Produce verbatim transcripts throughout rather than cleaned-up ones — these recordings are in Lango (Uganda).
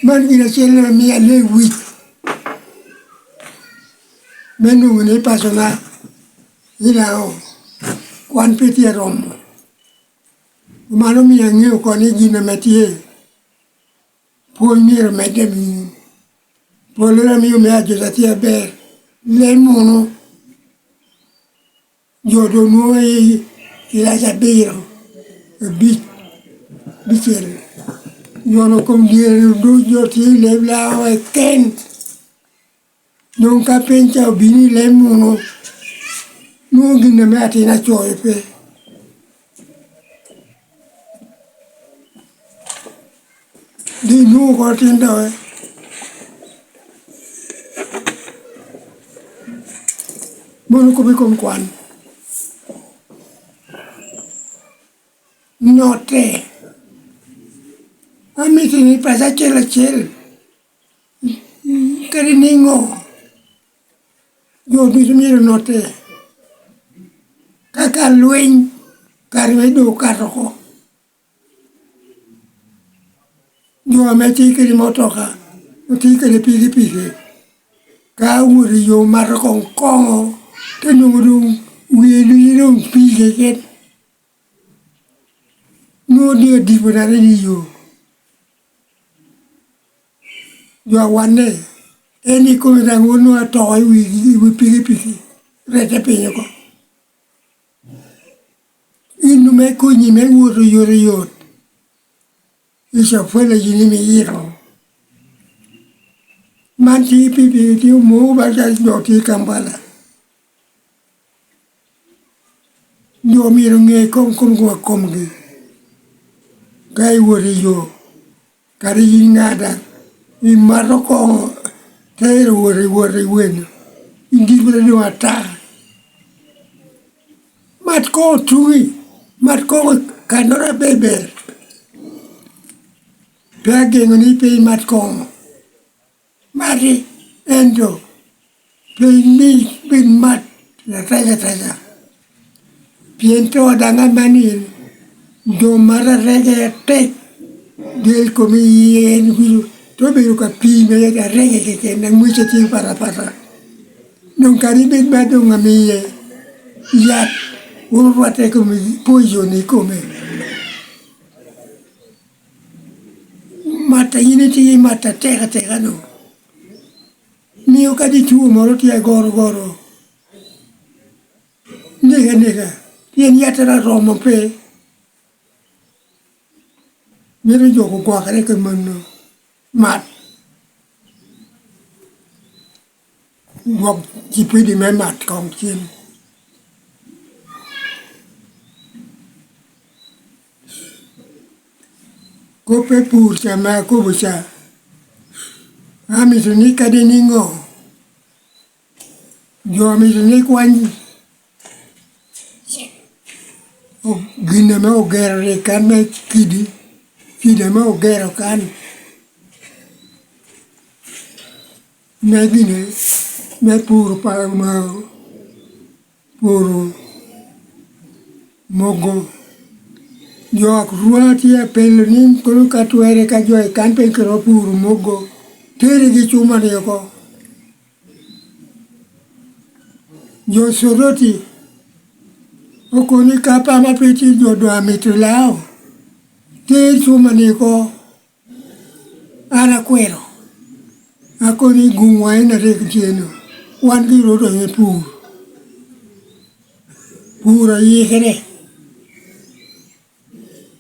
Man gin acel ame mio alewic me nwoŋo ni pacona i Laŋo kwan pe tye aromo. Man omio aŋeo oko ni gin ame tye, pwony myero omedde miwu. Pollere amio me ajoca tye aber. Lem wunu. Jo doŋ nwoŋo i kilac abiro, abic, abicel. Nyono kom dyere ducu jo tye i leb Laŋo keken. Doŋ ka piny ca obino i lem wunu, nwoŋo gin ame atin acoyo pe. Di nwoŋo oko tin doge. Mono kop i kom kwan. Notte. Amito ni paco acel acel. Kadi niŋo? Jo ducu myero notte. Kaka lweny, kare me doŋ okato oko. Jo ame tye kede motoka, otye kede pikipiki, ka owot i yo mato koŋ koŋo, te nwoŋo doŋ wie luye doŋ pii keken. Nwoŋo doŋ adipo dano i yo. Jo awanne, en ikome daŋ wot nwoŋo atoko i wi, i wi pikipiki, rette piny oko. Gin me konyi me wot oyot oyot, i Cafwela yin imi ito. Man tye pikipiki tye omo bal ca jo tye i Kampala. Jo myero ŋe kom kom kom komgi. Ka iwot i yo, kadi yin ŋa daŋ, imato koŋo, te ero wot i wot i weno, in gin mere doŋ ata. Mat koŋo tuŋi, mat koŋo kannoro aber ber. Pe ageŋo ni pe imat koŋo. Mati, ento pe imi bed mat atek atek. Pien to daŋ amanni en, jo mat arege atek, del kome iye en kucu, te obedo ka pii mere arege keken, a ŋwece tye patapata. Doŋ kadi bed ba doŋ amiye yat, wun orwatte i kome, poison i kome. Mat a yin itye i mat atek atek-a-nu, mio kadi two moro tye agoro goro, neke aneka, pien yattere aromo pe. Myero jo ogwokere kede mano. Mat. Gwok cipidi me mat koŋ cen. Kop me pur ca ame akobo ca, amito ni kadi niŋo, jo amito ni kwany o-, gin ame ogero rik kan me kidi, kidi ame ogero kan me gine, me puro pa-, ma-, puro mogo. Jo a rwa tye apelo ni kono ka twerre ka jo i kan pe kede opuro mogo, terigi i cuma-ni oko. Jo Soroti okobo ni ka pama pe tye jo doŋ amito lao, ter cuma-ni oko. An akwero, akobo ni guŋwa en a rik tye-nu, wan gire odonyo i pur, pur oyikere.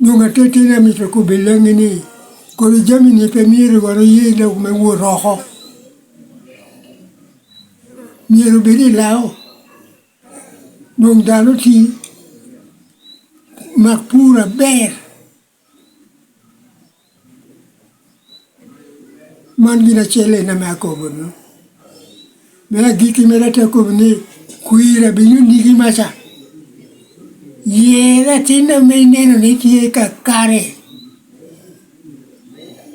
Doŋ ateteni amito kobo i Laŋi ni, kodi jami-ni pe myero wan oye lok me wot oko. Myero obed i Laŋo, doŋ dano oti, mak pur aber. Man gin acel en ame akobo-nu. Me agikki mere ate kobo ni, kwir abino niki maca. Yer atin ame ineno ni tye kakare,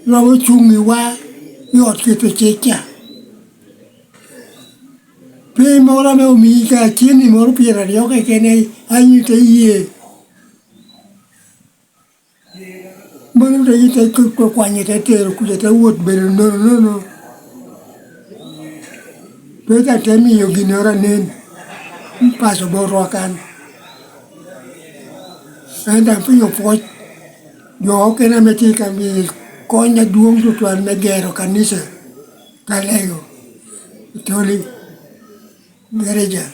romo cuŋ i wa i ot keto cik ca. Pe moro ame omii ka cen-ni moro pyeraryo keken, a yin ite ye. Mano dok ite kwanyo, te tero kuca, te wot bedo nono nono. Pe daŋ te miyo ginnoro anen, paco botwa kan. Ento apwonyo pwoc jo okene ame tye ka miyo kony adwoŋ tutwal me gero kanica, ka lego, otoli, gereja.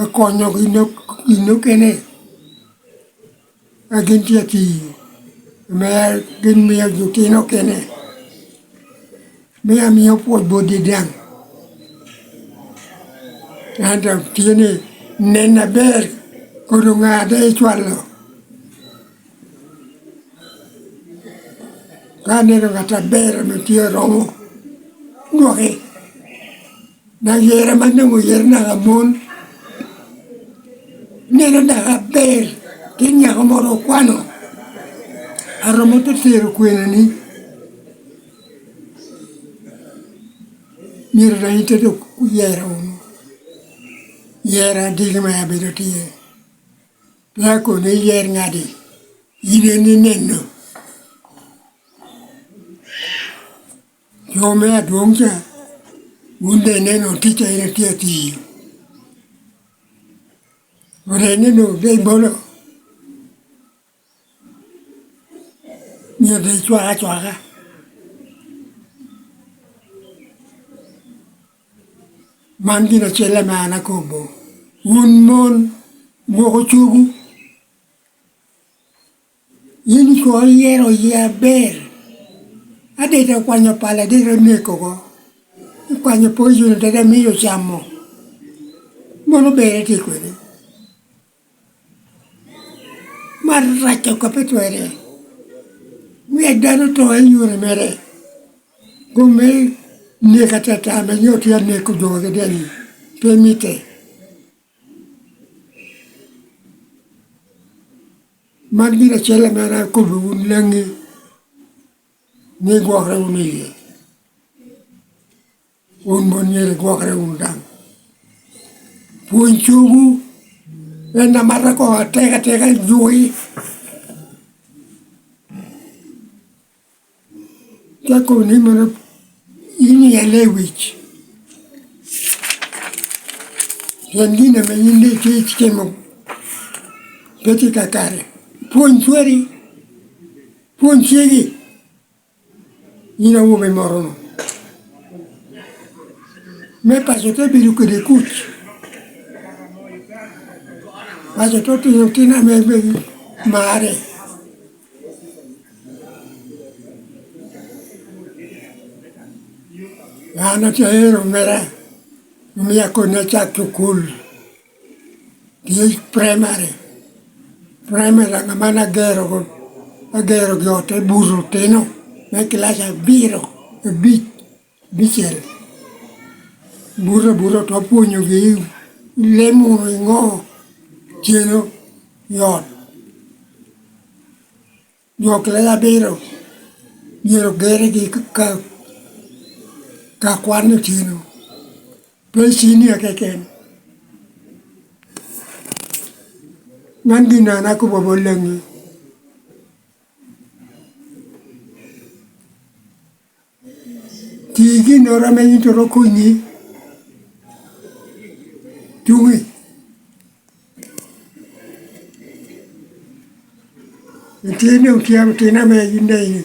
Akonyo gin ok-, gin okene a gin tye atiyo, me gin mio jo tin okene, me amio pwoc botgi daŋ. Ento tye ni nen aber, kono ŋa a daŋ icwalo? Ka aneno ŋat aber ame tye aromo, dwoki. Daŋ yero ame anwoŋo yero naka mon, neno naka aber, tin nyako moro okwano, aromo te tero kwenani, myero daŋ ite dok oyero wunu. Yero adiki ma abedo tye. Pe akoni iyer ŋadi, in en ineno. Jo me adwoŋ ca, wun daŋ ineno ticca, in itye atiyo. Wun daŋ ineno, daŋ ibolo. Myero daŋ icwak acwaka. Man gin acel ame an akobo. Wun mon, gwoko cogwu. Yin icwao iyero yie aber. Adek okwanyo pala, adek oneko oko. Ikwanyo poison, te dok miyo ocamo. Mano ber itye kwede. Mar rac oko pe twerre. Miyo dano to i yore mere. Kome nek atata ame nyo tye aneko jo kede-ni, pe mitte. Man gin acel ame an akobbiwu, Laŋi, ni igwokre wunu iye. Wun mon myero igwokre wunu daŋ. Pwony cogwu en amata koŋ atek ateka, juki. Te kobo ni, mono in i Lewic, pien gin ame in daŋ itye itimo pe tye kakare. Pwony cwari, pwony cegi, in awobe moro-nu. Me paco te bedo kede kuc, paco te otino tin ame marre. An atye aero mera, omio akoni acak cukul, tye i primary. Primary daŋ aman agero, agero gi ot te buto otino me kilac abiro, abic, abicel. Buto abuta, to apwonyogi, lemo wunu i ŋo ceno i ot. Jo kilac abiro myero gerigi ka, ka, ka kwan oceno, pe cinia keken. Man gin an akobo bot Laŋi. Ti ginnoro ame in twero konyi tuŋi. Itye ni otye atin ame in daŋ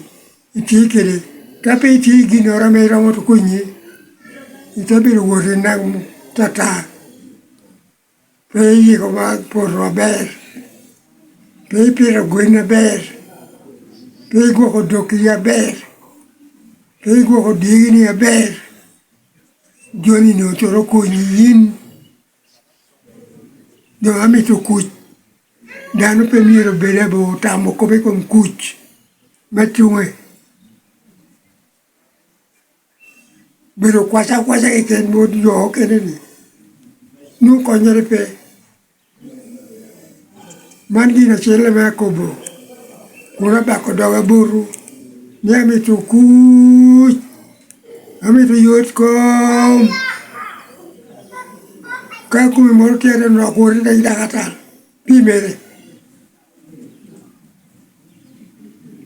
itye kede. Ka pe itye i ginnoro ame iromo to konyi, ite bedo wot i naŋ tata. Pe iyiko ba poto aber, pe ipito gwen aber, pe igwoko dokki aber, pe igwoko digini aber, joni-ni otwero konyi yin. Doŋ amito kuc, dano pe myero obed abo tamo kop i kom kuc me tuŋe. Bedo kwaca akwaca keken bot jo okene-ni, nwoŋo konnyere pe. Man gin acel ame akobo, kun abako doga botwu, ni amito kuc, amito yot kom. Ka komi moro tye ate nok, wot i dakatara, pimere.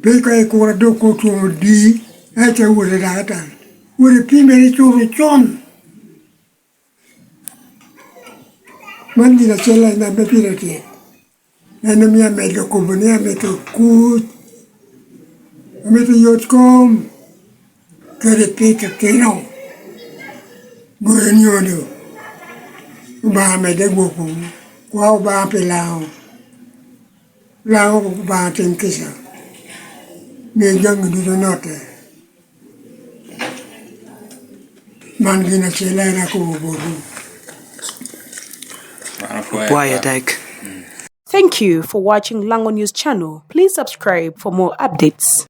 Pe ka ikura dok otwoŋo di, ento wot i daktar. Wot ipimere cuto con. Man gin acel en ame pire tye. En omio amedo kobo ni amito kuc, amito yot kom, kede pito tino. Gure nyodo, Obaŋa medde gwoko, kwa Obaŋa pi Laŋo. Laŋo Obaŋa tim kica, mio jaŋi ducu note. Man gin acel en akobo botwu. Kwayo tek. Thank you for watching Lango News Channel. Please subscribe for more updates.